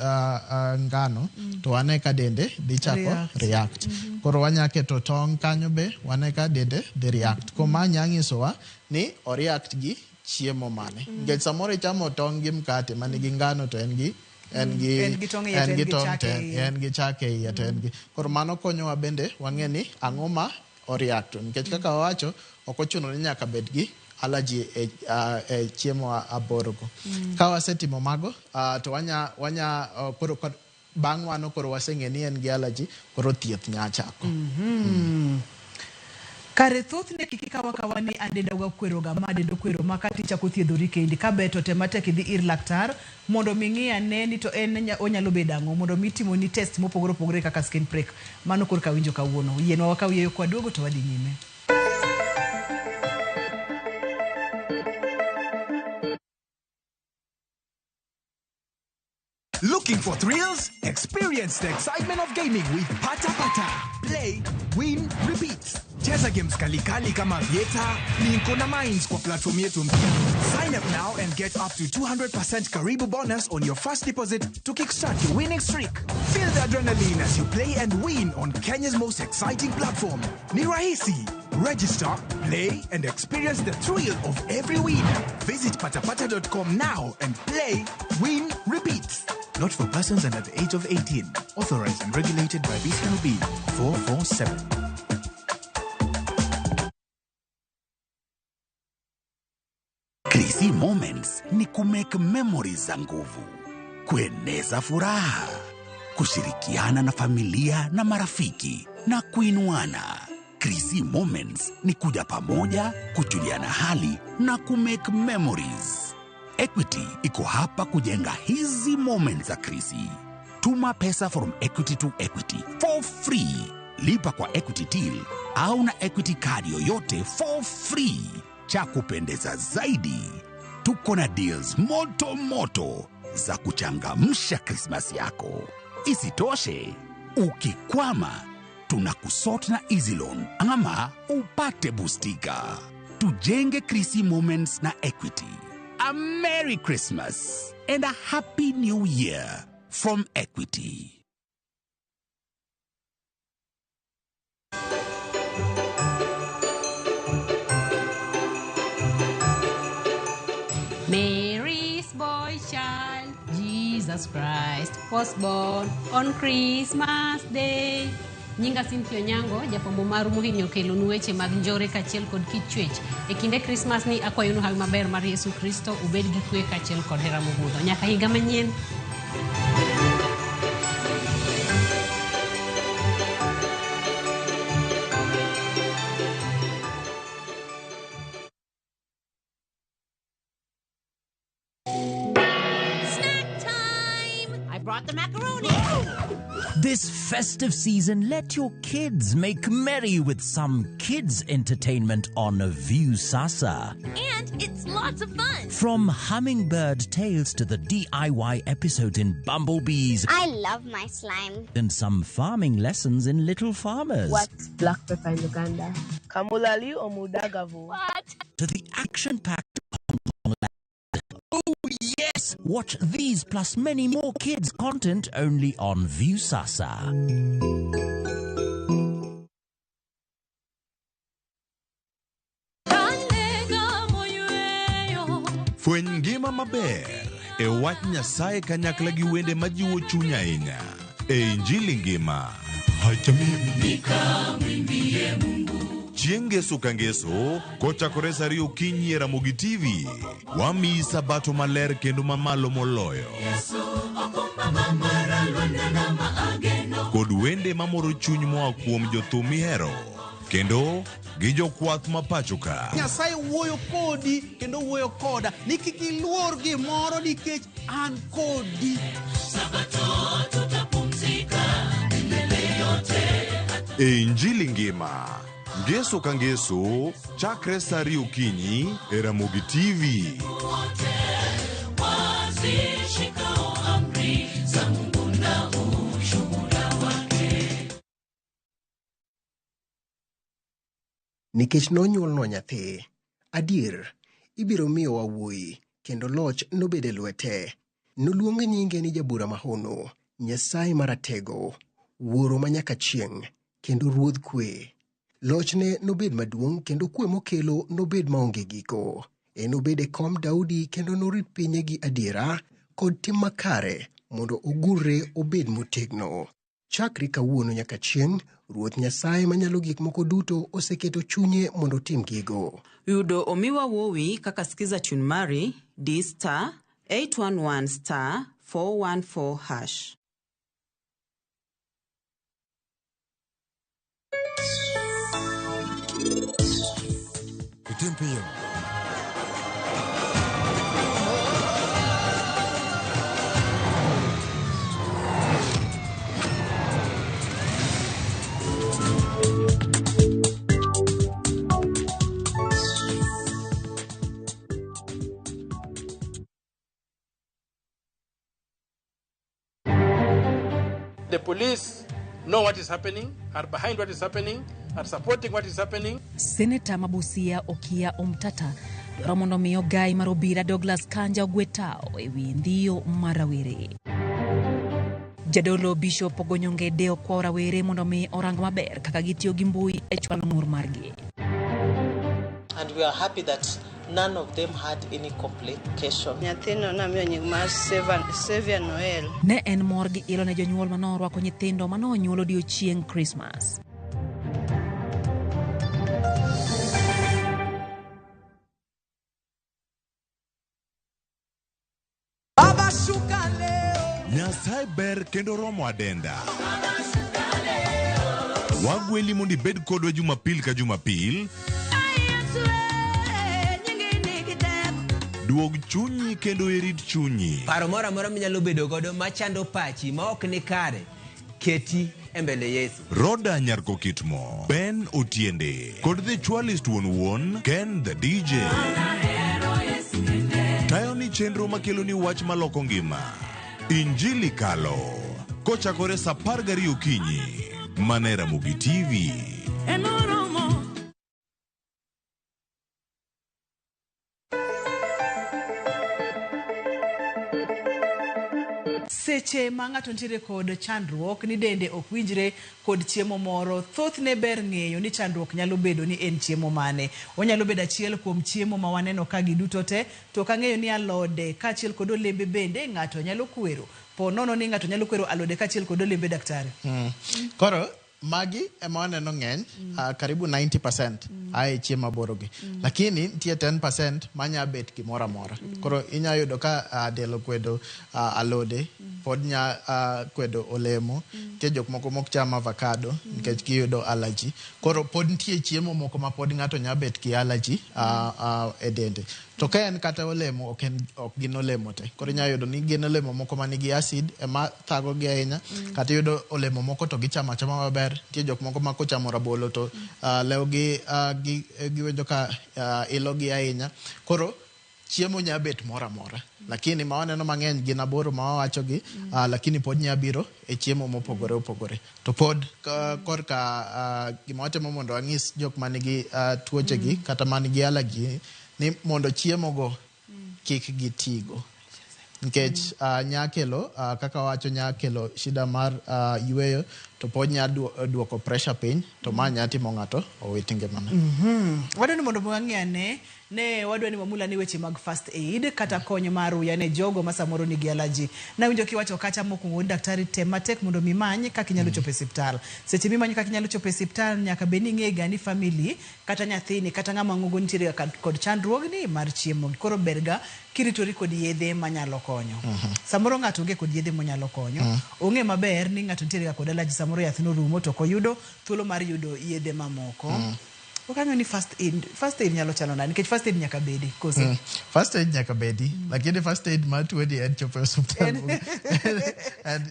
ngano to wane ka dende dhi chako react. Koro wanya keto tong' kanyo be wane ka dende dhi react. Koro ma nya nyisowa ni o react gi chiemo mane. Nikech samoro ichamo tong' gi mkate manigi ngano to en gi en gi En gi tong' e iye to en gi en gi tong' chak to e iye. en gi chak e iye to en gi koro mano konyowa bende wang'e ni ang'o ma o react nikech kaka wawacho ok ochuno ni nyaka bed gi allergy e chiemo aboro go. Ka wasetimo mago to wanya koro bang' mano koro waseng'e ni en gi allergy koro thieth nya chako. Kare thothne kik ikaw akawa ni an denda ga kwero ga ma denda okwero ma kata ichako thiedhori kendi ka ber to tem matek idhi ir laktar mondo mi ng'i ane ni to en onyalo bedo ang'o mondo mi timoni test mopogore opogore kaka skin prick. Mano korka awinjo kawuono. Yienwa wakaw yeyo kwaduogo to wadhi nyime. Looking for thrills? Experience the excitement of gaming with Pata Pata. Play, win, repeat. Cheza games kalikali kama Vieta, Linko na Mines kwa platform yetu mpya. Sign up now and get up to 200% Karibu bonus on your first deposit to kickstart your winning streak. Feel the adrenaline as you play and win on Kenya's most exciting platform. Ni rahisi. Register, play, and experience the thrill of every win. Visit patapata.com now and play, win, repeat. Not for persons under the age of 18. Authorized and regulated by BCLB 447. Krisi Moments ni kumake memories za nguvu, kueneza furaha, kushirikiana na familia na marafiki na kuinuana. Krisi Moments ni kuja pamoja, kujuliana hali na kumake memories. Equity iko hapa kujenga hizi moments za Krisi. Tuma pesa from Equity to Equity for free. Lipa kwa Equity Till au na Equity card yoyote for free. Cha kupendeza zaidi, tuko na deals moto moto za kuchangamsha Krismasi yako. Isitoshe, ukikwama tunakusort na Easy Loan ama upate bustika. Tujenge Krisi Moments na Equity. A Merry Christmas and a Happy New Year from Equity. Mary's boy child, Jesus Christ, was born on Christmas Day. Nyinga Cynthia Onyango, jafwambo maru mohinyo kelonu weche mag njore kaachiel kod kit chwech. E kinde Krismas ni akwayonu hawi maber mar Yesu Kristo, ubed gi kwe kaachiel kod hera mogundho. Nyaka higa manyien. Snack time! I brought the macaroni. This festive season, let your kids make merry with some kids entertainment on Viusasa. And it's lots of fun. From Hummingbird Tales to the DIY episodes in Bumblebees. I love my slime. And some farming lessons in Little Farmers. What's black pepper in Uganda? Kamulali or Mudagavu? What? To the action-packed Hong Kong Land. Oh yes! Watch these plus many more kids content only on Viusasa. Fweny ngima maber e wach Nyasaye kanyakla gi wende majiwo chuny ahinya e Injili ngima. Chieng' ngeso ka ngeso kochakore sa 2 okinyi e Ramogi TV, wamiyi sabato maler kendo mamalo moloyo kod wende mamoro chuny moa kuom jothum mihero kendo gi jokwath ma pacho ka. Nyasaye wuoyo kodi kendo wuoyo koda ni kik iluor gimoro nikech an kodi. E Injili ngima, ngeso ka ngeso, chakre sa 2 okinyi e Ramogi TV. Nikech nonyuolnwa nyathi, adier, ibiro miyowa wuoyi, kendo loch nobed e lwete. Noluong nyinge ni Jabura Mahono, Nyasaye Maratego, Wuoro manyaka chieng', kendo Ruodh Kwe. Lochne nobed maduong' kendo kwe mokelo nobed maonge giko. Enobed e kom Daudi kendo norit pinye gi adiera kod tim makare mondo ogurre obed motegno. Chakre kawuono nyaka chieng', Ruoth Nyasaye Manyalo Gik Moko Duto oseketo chunye mondo otim gigo. Yudo omiwa wuowi kaka skiza tune mari D star 811 star 414 hash. Itim piyo. The police know what is happening, are behind what is happening. are supporting what is happening. Seneta ma Busia Okiya Omtata dwaro mondo mi ogai mar obila Douglas Kanja ogwe tao ewi ndhiyo mar rawere. Jadolo Bishop Ogonyo Ngede okwayo rawere mondo mi orang maber kaka gitiyo gi mbui e chwalo ng'ur margi. And we are happy that none of them had any complication. Nyathino namiyo nying mar Xavier Noel. Ne en mor gi ilo ne jonyuol manorwako nyithindo manonyuol odiochieng' Krismas. Baba shuka leo. Nyasaye ber kendo romo adenda. Wagweli mondo ibed kodwa Jumapil ka Jumapil. Duog chunyi kendo irit chunyi. Paro moro amora minyalo bedo godo machando pachi ma ok ni kare, keti e mbele Yesu. Roda Nyarkokitmo, Ben Otiende, kod The Chwalist wuon wuon, Ken the DJ. Tayo ni chenro makelo ni wach maloko ngima. Injili Kalo. Kochakore saa 12 okinyi. Mana e Ramogi TV. Seche ma ng'ato nitiere kod chandruok ni dende ok winjre kod chiemo moro, thothne ber ng'eyo ni chandruok nyalo bedo ni en chiemo mane. Onyalo bedo achiel kuom chiemo ma waneno ka gi duto te, to ok ang'eyo ni alode kaachiel kod olembe bende ng'ato nyalo kwero. Po nono ni ng'ato nyalo kwero alode kaachiel kod olembe daktari. Koro magi ema waneno ng'eny, karibu 90% ae chiemo aboro gi. Lakini nitie 10% manya bet gimoro amora. Koro inya yudo ka del okwedo alode, pod nya kwedo olemo, nitie jok moko mok cham avocado nikech giyudo allergy. Koro pod nitie chiemo moko ma pod ng'ato nya bet gi allergy e dende. To ka en kata olemo, ok gin olemo te. Koro inya yudo ni gin olemo moko manigi acid ema thago gi ahinya, kata iyudo olemo moko to gichamo achama maber. Nitie jok moko ma kochamo rabolo to lewgi giwinjo ka ilo gi ahinya. Koro chiemo nya bet moro amora, lakini ma waneno mang'eny gin aboro ma wawacho gi, lakini pod nya biro e chiemo mopogore opogore. To pod korka gima watemo mondo wanyis jok manigi tuoche gi kata manigi allergy ni mondo chiemo go kik gitigo. Nikech nya kelo kaka wacho nya kelo shida mar yweyo, to pod nya duoko pressure piny, to ma nya timo ng'ato owit ngimane. Wadwa ni mondo wang'e ane ne wadwa ni wamula ni weche mag first aid kata kony mar uya ne jogo ma samoro nigi allergy. Nawinjo kiwacho kacha mokwongo ni daktari tem matek mondo mimany kaka inyalo chopo e osiptal. Seche mimanyo kaka inyalo chopo e osiptal nyaka bed ni ing'e ga ni family kata nyathini kata ng'ama ng'ongo nitiere ga kod chandruogni mar chiemo. Koro ber ga kiritori kod yedhe manyalo konyo. Samoro ng'ato onge kod yedhe monyalo konyo. Ong'e maber ni ng'ato nitiere ga kod allergy, samoro yath norumo to ok oyudo thuolo mar yudo yedhe mamoko. Ok ang'eyo ni first aid nyalo chalo nade, nikech first aid nyaka bedi koso? First aid nyaka bedi, lakini first aid mar tuoni en chopo e osiptal.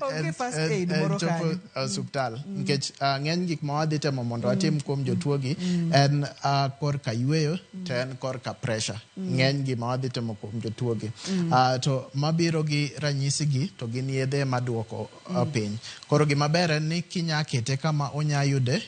Onge first aid moro chopo kanyo. osiptal nikech ng'eny gik ma wadhi temo mondo watim kuom jotuogi en korka yweyo to en korka pressure. Ng'eny gima wadhi temo kuom jotuogi. To mabiro gi ranyisi gi to gin yedhe maduoko piny. Koro gima ber en ni kinya kete kama onya yude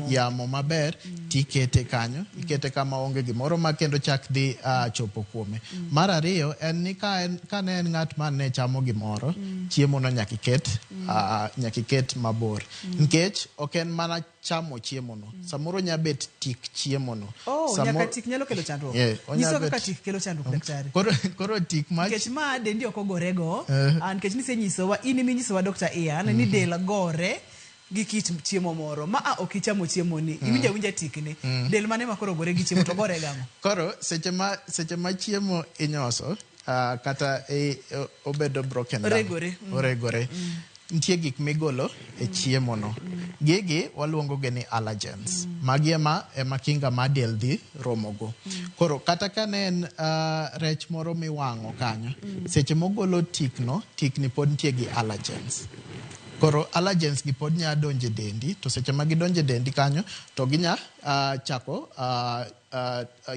yamo maber, tikete kanyo, ikete kama onge gimoro ma kendo chak dhi chopo kuome. Mar ariyo en ni ka ne en ng'at ma ne chamo gimoro, chiemo no nyaka iket mabor. Nikech ok en mana chamo chiemo no. Samoro nya bet tik chiemo no. Oh, nyaka tik nyalo kelo chandruok. Nyiso kaka tik kelo chandruok daktari. Koro tik ma nikech ma dendi ok ogorego, nikech nisenyisowa, in eminyisowa Dr. Ian ni del gore gi kit chiemo moro ma ok ichamo chiemo ni, iwinjo awinja tikni. Del mane ma koro gore gi chiemo to gore gang'o? Koro seche ma chiemo inyoso kata obedo broken down, oregore. Oregore. Nitie gik migolo e chiemo no. Gigi waluongo gi ni allergens. Magi ema kinga ma del dhi romogo. Koro kata ka ne en rech moro miwang'o kanyo, seche mogolo tikno, tikni pod nitie gi allergens. Koro allergens gi pod nya donjo e dendi, to seche ma gidonjo e dendi kanyo, to ginya chako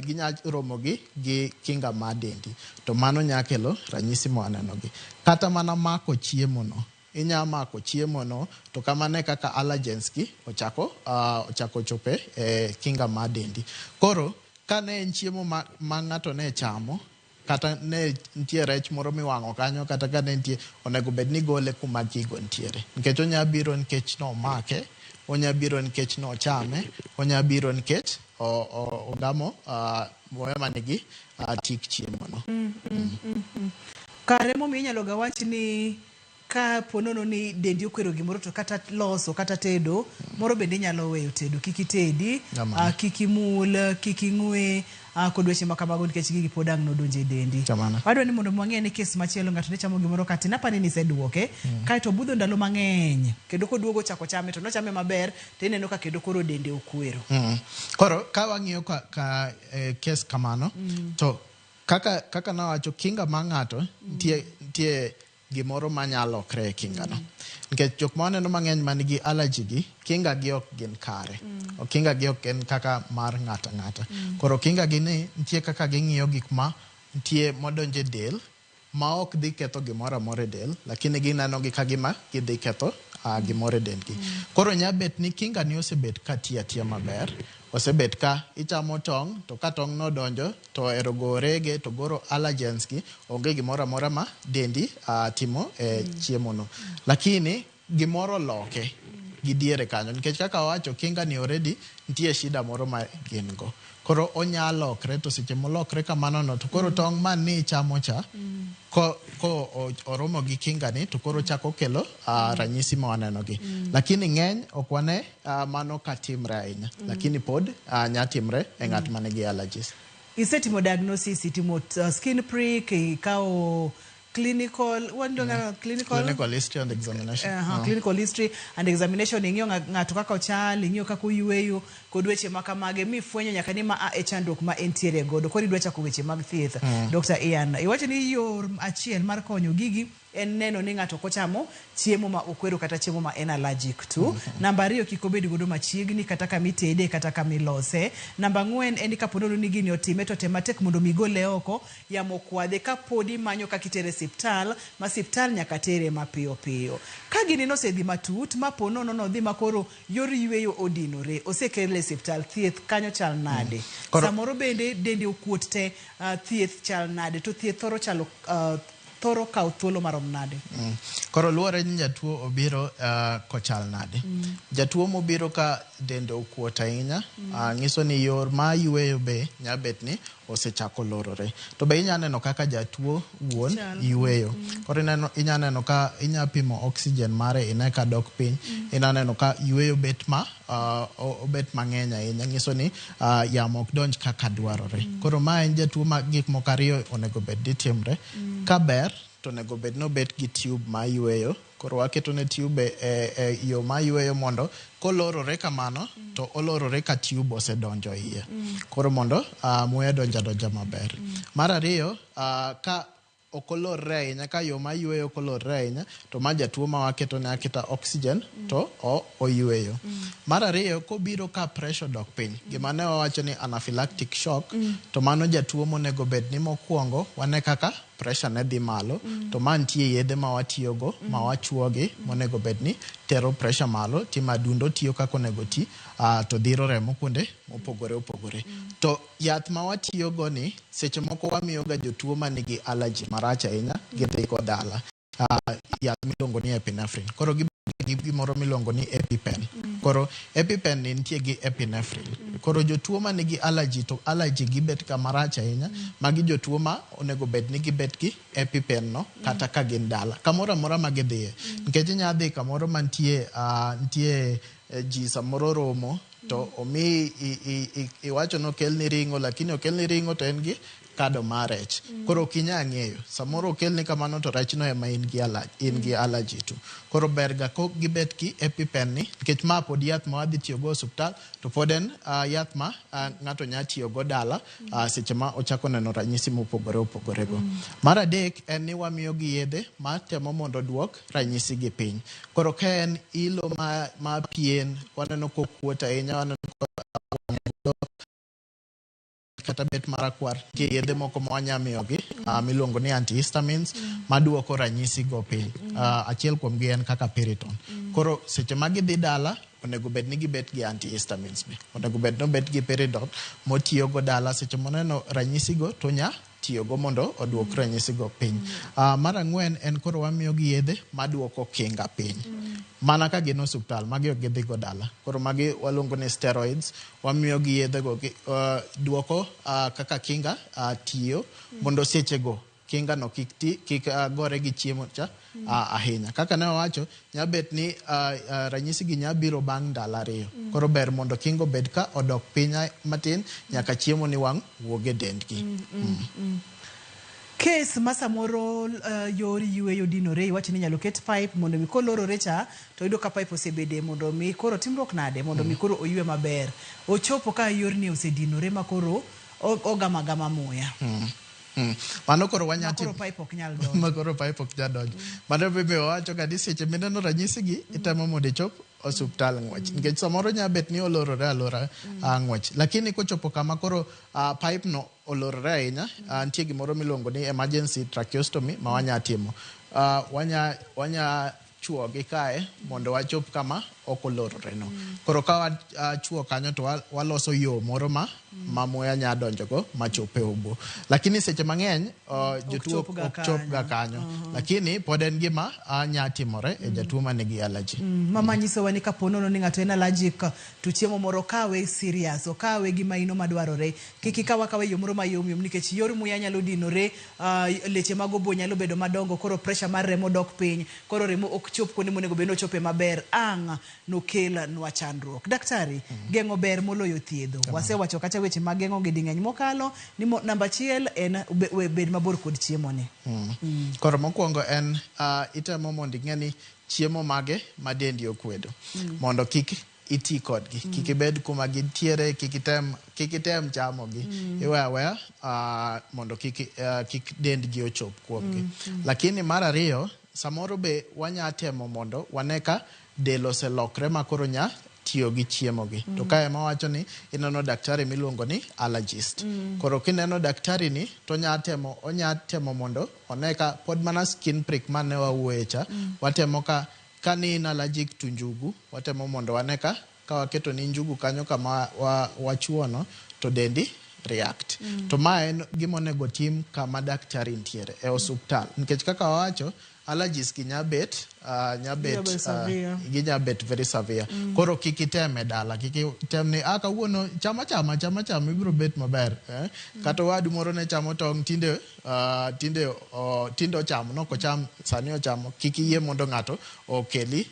ginya romo gi kinga ma dendi. To mano nya kelo ranyisi ma waneno gi. Kata mana mako chiemo no. inya mako chiemo no to kamano e kaka allergens gi ochako ochako chope e kinga mar dendi. Koro kane en chiemo ma, ma ng'ato ne chamo kata ne nitie rech moro miwang'o kanyo kata ka ne nitie onego bed ni gole kuma gigo nitiere nikech onya biro nikech nomake onya biro nikech nochame onya biro nikech ogamo muya manigi tik chiemo no. Kare momiyo inyalo ga wach ni ka po nono ni dendi okwero gimoro to kata loso kata tedo moro bende inyalo weyo tedo kik itedi kik imul kik ing'we kod weche ma kamago nikech gigi pod ang' nodonjo e dendi. Wadwa ni mondo wang'e ni kes machielo ng'ato ne chamo gimoro katin apani ni iseduoke kaeto obudho ndalo mang'eny kendo koduogo chako chame to nochame maber to ineno ka kendo koro dende okwero. Koro ka wang'iyo ka kes kamano to kaka nawacho kinga mar ng'ato nitie gimoro manyalo lokre e kinga no. Nikech jok ma waneno mang'eny man gi allergy gi, kinga gi ok gin kare. Kinga gi ok en kaka mar ng'ato ang'ata. Koro kinga gi ni nitie kaka ging'iyo gik ma nitie modonjo e del ma ok dhi ketho gimoro amora e del, lakini gineno gi ka gima gidhi ketho gimoro e dendgi. Koro nya bet ni kinga ni osebet ka tiyo atiya maber, osebet ka ichamo tong' to ka tong' nodonjo to ero go rege to goro allergens gi onge gimoro amora ma dendi timo e chiemo no. Lakini gimoro loke gi diere kanyo nikech kaka wawacho kinga ni already nitie shida moro ma gin go. Koro onya lokre to seche molokre kamano no to koro tong' ma ni ichamo cha ko oromo gi kinga ni to koro chako kelo ranyisi ma waneno gi. Lakini ng'eny ok wane mano ka timre ahinya. Lakini pod nya timre e ng'at ma nigi allergies. Isetimo diagnosis, itimo skin prick, ikawo clinical, clinical history and examination. Clinical history and examination, ing'iyo ng'ato kaka ochal, ing'iyo kaka oyueyo, kod weche ma kamage, mifwenyo nyaka ni ma a e chandruok ma entiere godo. Koro idwa chako weche mag thieth. Dr. Ian, iwacho ni yor achiel mar konyo gigi en neno ni ng'ato ok ochamo chiemo ma okwero kata chiemo ma en allergic to. Namba 2 kik obed godo machiegni kata kama itede kata kama ilose. Namba 4 en ni kapo ni gini otime to tem matek mondo mi gole oko, yamo kwadhe kapod imanyo kaka itere siptal, ma siptal nyaka tere mapiyo piyo. Ka gini nosedhi matut, ma po nono nodhi ma koro yor yweyo odinore, osekele e siptal, thieth kanyo chal nade? Samoro bende dende okuot te, thieth chal nade? To thieth thoro chalo thoro kawo thuolo marom nade? Koro luwore ni jatuo obiro kochal nade. Jatuo mobiro ka dende okuot ahinya, nyiso ni yor ma yweyo be nya bet ni osechako lorore. To be inya neno kaka jatuo wuon yweyo. Koro inya neno ka inya pimo oxygen mare ine ka dok piny. Inya neno ka yweyo bet ma obet mang'eny ahinya, nyiso ni yamo ok donj kaka dwarore. Koro ma en jatuo ma gik moko ariyo onego bed ni timre. Ka ber to onego bed ni obet gi tube ma yweyo. Koro waketo ne tube e yo ma yweyo mondo kolorore kamano to olorore ka tube osedonjo iye. Koro mondo muya donja donja maber. Mar ariyo, ka ok olorre ahinya, ka yo ma yweyo ok olorre ahinya, to ma jatuo ma waketo ne aketa oxygen to oyweyo. Mar ariyo, kobiro ka pressure dok piny, gima ne wawacho ni anaphylactic shock, to mano jatuo monego bed ni mokwongo wane kaka pressure ne dhi malo, to ma nitie yedhe ma watiyogo, ma wachuogi, monego bed ni tero pressure malo, timo adundo tiyo kaka onego ti, to dhiro remo kuonde mopogore opogore. To yath ma watiyogo ni, seche moko wamiyoga jotuo manigi allergy marach ahinya, gidhi go dala. Yath miluongo ni epinephrine. Koro gi gimoro miluongo ni EpiPen. Koro EpiPen ni nitie gi epinephrine. Koro jotuo manigi allergy to allergy gibet ka marach ahinya, magi jotuo ma onego bed ni gibet gi EpiPen no kata ka gin dala. Kamoro amora ma gidhiye. Nikech inya dhi kamoro mantie nitie ji samoro romo to omi iwacho ni okelni ring'o, lakini okelni ring'o to en gi kado mar rech. Koro ok inya ng'eyo. Samoro okelni kamano to rechno ema in gi allergy to. Koro ber ga kok gibet gi EpiPen ni, nikech ma pod yath ma wadhi tiyogo e osuptal, to pod en yath ma ng'ato nya tiyogo dala seche ma ochako neno ranyisi mopogore opogore go. Mar adek en ni wamiyo gi yedhe ma temo mondo oduok ranyisi gi piny. Koro ka en ilo ma pien, waneno kokuot ahinya, waneno kata bet marakwar, nitie yedhe moko ma wanya miyogi miluongo ni antihistamines maduoko ranyisi go piny. Achiel kuomgi en kaka Piriton. Koro seche ma gidhi dala, onego bed ni gibet gi antihistamines be. Onego bed ni obet gi Piriton motiyogo dala seche moneno ranyisigo to onya tiyogo mondo oduok ranyisigo piny. Mar ang'wen en koro wamiyogi yedhe maduoko kinga piny. Mana ka gin osuptal, magi ok gidhi go dala. Koro magi waluongo ni steroids, wamiyogi yedhego duoko kaka kinga tiyo mondo sechego kinga no kik ti, kik gore gi chiemo cha ahinya. Kaka ne wawacho, nya bet ni ranyisi gi nya biro bang' ndalo 2. Koro ber mondo kinga obed ka odok piny matin nyaka chiemo ni wang' wuog e dendgi. Kes ma samoro yor yweyo dinore, iwacho ni inyalo ket pipe mondo mi kolorore cha to yudo ka pipe osebede mondo mi koro timruok nade mondo mi koro oywe maber. Ochopo ka yorni osedinore ma koro ogama gama muya. Mano koro wanya Ma koro timo. pipe ok nyal donjo. Ma koro pipe ok nyal donjo. Mano bende wawacho ga ni seche mineno ranyisi gi, itemo mondo ichop osuptal ng'wech. Nikech samoro nya bet ni olorore alora ng'wech. Lakini kochopo kama koro pipe no olorore ahinya, nitie gimoro miluongo ni emergency tracheostomy ma wanya timo. Wanya chuogi kae mondo wachop kama ok olorore no. Koro ka wachuo kanyo to waloso yo moro ma muya nya donjogo machop e obo. Lakini seche mang'eny jotuo chop ga ok chop ga kanyo. Lakini pod en gima nya timore e jatuo manigi allergy. Mama nyisowa ni kapo nono ni ng'ato en allergic to chiemo moro kawe serious, okawe gi maino madwarore. Kik ikaw akawa e yo moro mayom yom nikech yor muya nyalo dinore, leche mag obo nyalo bedo madongo, koro pressure mar remo dok piny, koro remo ok chop kuonde monego bed ni ochope maber, ang' nokel nwa chandruok. Daktari, geng'o ber moloyo thiedho. Wasewacho kacha weche mag geng'o gi ding'eny mokalo, ni namba 1 en bed mabor kod chiemo ni. Koro mokwongo en itemo mondo ing'e ni chiemo mage ma dendi okwedo. Mondo kik iti kodgi. Kik ibed kuma gintiere, kik item chamogi. Iwe aweya mondo kik dendgi ochop kuomgi. Lakini mar ariyo, samoro be wanya temo mondo wane ka del oselokre ma koro nya tiyo gi chiemo gi. To kae ema wacho ni ineno daktari miluongo ni allergist. Koro kineno daktari ni to onya temo mondo one ka pod mana skin prick mane wawuoye cha, watemo ka ni in allergic to njugu, watemo mondo wane ka waketo ni njugu kanyo kama wachuono to dendi react. To ma en gima onego tim kama daktari nitiere e osuptal. Nikech kaka wawacho, allergies gi nya bet, nya bet, Ginya bet severe. ginya bet very severe. Koro kik item e dala, kik item ni, kawuono chama chama, chama chama, ibiro bet maber. Kata owadu moro ne chamo tong', tinde ochamo, nok ocham, sani ochamo, kik iyie mondo ng'ato okeli,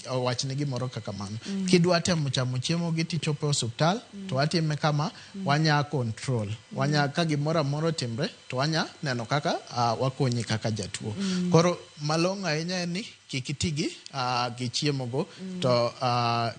owachni gimoro kaka mano. Kidwa temo chamo chiemo gi tichopo e osuptal, to watime kama, wanya control. Wanya, ka gimoro amora otimre, to wanya neno kaka, wakonyi kaka jatuo. Koro malong'o ahinya en ni kik iti gi chiemo go, to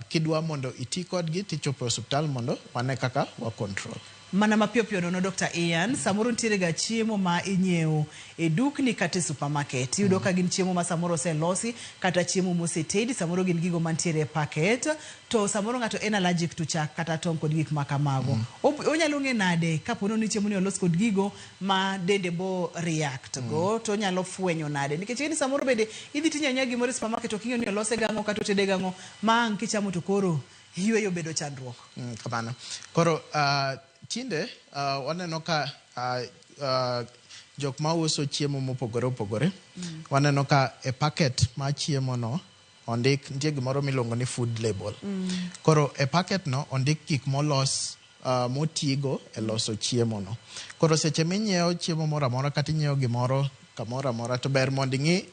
kidwa mondo iti kodgi tichopo e osuptal mondo wane kaka wa control. Mana mapiyo piyo nono Dr. Ian, samoro nitiere ga chiemo ma inyiewo e dukni kata e supermarket. Iyudo ka gin chiemo ma samoro oselosi kata chiemo mosetedi, samoro gin gigo mantiere e packet, to samoro ng'ato en allergic to chak kata tong' kod gik ma kamago. Onyalo ng'e nade kapo ni chiemo ni olos kod gigo ma dende bo react go, to onyalo fwenyo nade? Nikech ing'e ni samoro bende idhi tinyiewo anyiewa gimoro e supermarket ok ing'eyo ni olose gang'o kata otede gang'o, ma ang' kichamo to koro yweyo bedo chandruok. Kamano. Koro, tinde, waneno ka, jok mauso chiemo mopogore opogore, waneno ka e packet mar chiemo no ondik, nitie gimoro miluongo ni food label. Koro e packet no ondik gik molos, motigo e loso chiemo no. Koro seche minyiewo chiemo moro amora kata inyiewo gimoro kamoro amora to ber mondo ing'i,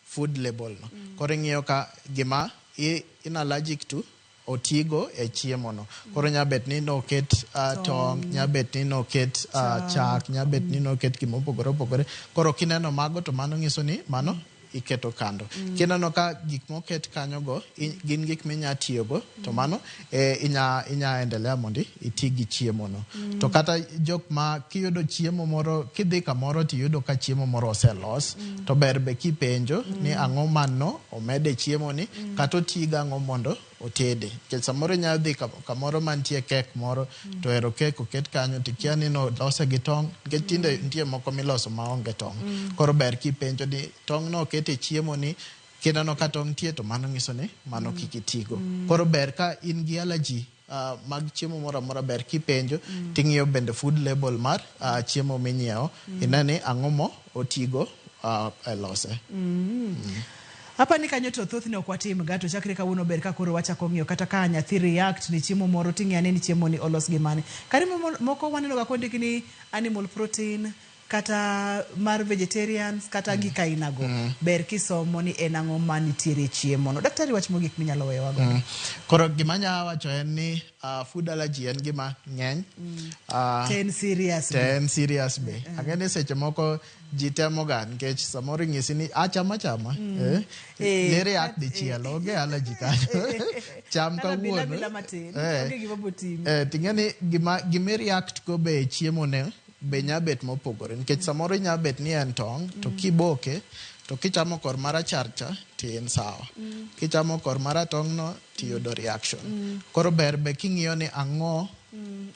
food label no. Koro ing'iyo ka gima in allergic to otigo e chiemo no. Koro nya bet ni noket, tong', nya bet ni noket, chak, nya bet ni noket gima opogore opogore. Koro kineno mago to mano nyiso ni mano iketo kando. Kineno ka gik moket kanyo go, gin gik minya tiyogo, to mano, inya endelea mondo iti gi chiemo no. To kata jok ma kiyudo chiemo moro, kidhi kamoro tiyudo ka chiemo moro oselos, to ber be kipenjo ni ang'o mano omede chiemo ni, kata oti gang'o mondo otede. Nikech samoro inyalo dhi kamoro mantie kek moro to ero kek oket kanyo tikia ni nolose gi tong', nikech tinde nitie moko miloso maonge tong'. Koro ber kipenjo ni tong' no oket e chiemo ni, kineno ka tong' nitie to mano nyiso ni mano kik itigo. Koro ber ka in gi allergy mag chiemo moro amora, ber kipenjo ting'iyo bende food label mar chiemo minyiewo, ine ni ang'o mo otigo e lose. Apa ni kanyo to thothne ok watim ga, to chakre kawuono ber ka koro wachako ng'iyo kata ka nyathi react ni chiemo moro, ting'iyo ane ni chiemo ni olos gi mane. Kare moko waneno ga kondik ni animal protein kata mar vegetarians kata gik ainago. Ber kisomo ni en ang'o manitiere e chiemo no. Daktari, wach mogik minyalo weyowa godo. Koro gima anya wacho en ni food allergy en gima ng'eny. To en serious be. To en serious be. Ang'e ni seche moko ji temo ga, nikech samoro inyisi ni acham achama ni react dichiel, onge allergy kanyo, cham Kata bila kawuono. Bila matin. Onge gima botimi. Ting'e ni gima gimi react go be e chiemo ne be nya bet mopogore, nikech samoro inya bet ni en tong' to kiboke to kichamo kor marachar cha to in sawa, kichamo kor maratong' no tiyudo reaction. Koro ber be king'iyo ni ang'o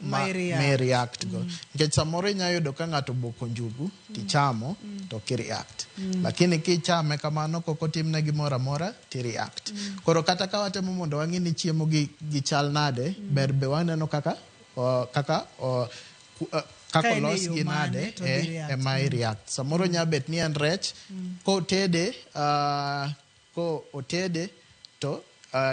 ma i-react. Ma i-react go, nikech samoro inya yudo ka ng'ato oboko njugu tichamo to ki-react, lakini kichame kamano kok otimne gimoro amora ti-react. Koro kata ka watemo mondo wang'i ni chiemo gi gichal nade, ber be waneno kaka kaka Ka kaka en e olos yo gi mane nade to dhi react. Ema i-react. Samoro nya bet ni en rech kotede ko otede to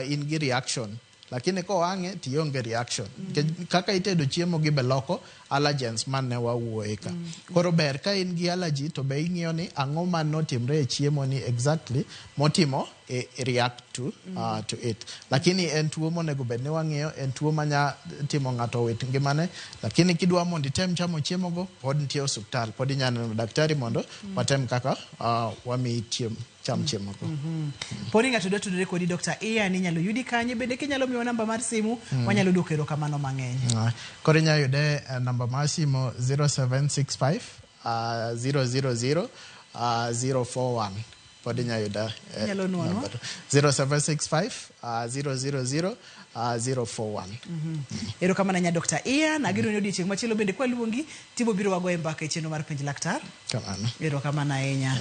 in gi reaction, lakini kowang'e to ionge reaction. Nikech kaka itedo chiemo gi be loko allergens mane wawuoye ka. Koro ber ka in gi allergy to be ing'iyo ni ang'o manotimre e chiemo ni exactly motimo react to it. Lakini en tuo monego bed ni wang'iyo, en tuo manya timo ng'ato wit ngimane, lakini kidwa mondo item chamo chiemo go, pod nitie osuptal, pod inya neno daktari mondo watem kaka wamiyi cham chiemo go. Poni ng'ato dwa tudore kodi, Dr. Ian, inyalo yudi kanye? Bende kinyalo miwa namba mar simu, wanyalo duoko erokamano mang'eny. Koro inya yude e namba mar simu 0765 000 041. Pod inya yuda e Inyalo nuono? namba 0765 000 041. Erokamano ahinya, Dr. Ian. Ageno ni odiochieng' machielo bende kwaluongi tibo biro wagoye mbaka e chenro mar Penj Laktar. Kamano. Erokamano ahinya.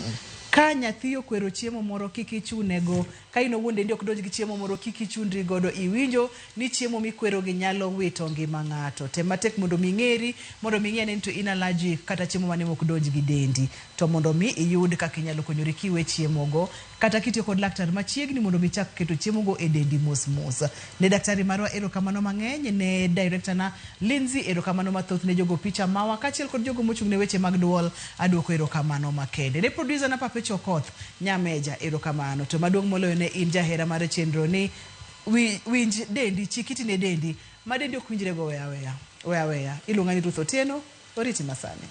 Ka nyathi okwero chiemo moro, kik ichunego. Ka in owuon dendi ok donj gi chiemo moro, kik ichunri godo. Iwinjo ni chiemo mikwero gi nyalo wito ngima ng'ato. Tem matek mondo mi ing'eri, mondo mi ing'e ni to in allergic kata chiemo mane mok donj gi dendi, to mondo mi iyud kaka inyalo konyori kiwe chiemo go, kata kitiyo kod laktar machiegni mondo mi chak keto chiemo go e dendi mos mos. Ne daktari marwa erokamano mang'eny, ne director na Lindsay erokamano mathoth, ne jogo picha mawa kaachiel kod jogo mochung' ne weche mag duol aduoko erokamano makende. Ne producer na Papecho Okoth Nyameja erokamano. To maduong' moloyo ne in jahera mar chenro ni winj dendi, chik iti ne dendi, ma dendi ok winjre go weya weya. Weya weya. Iluonga ni Ruth Otieno, oriti masani.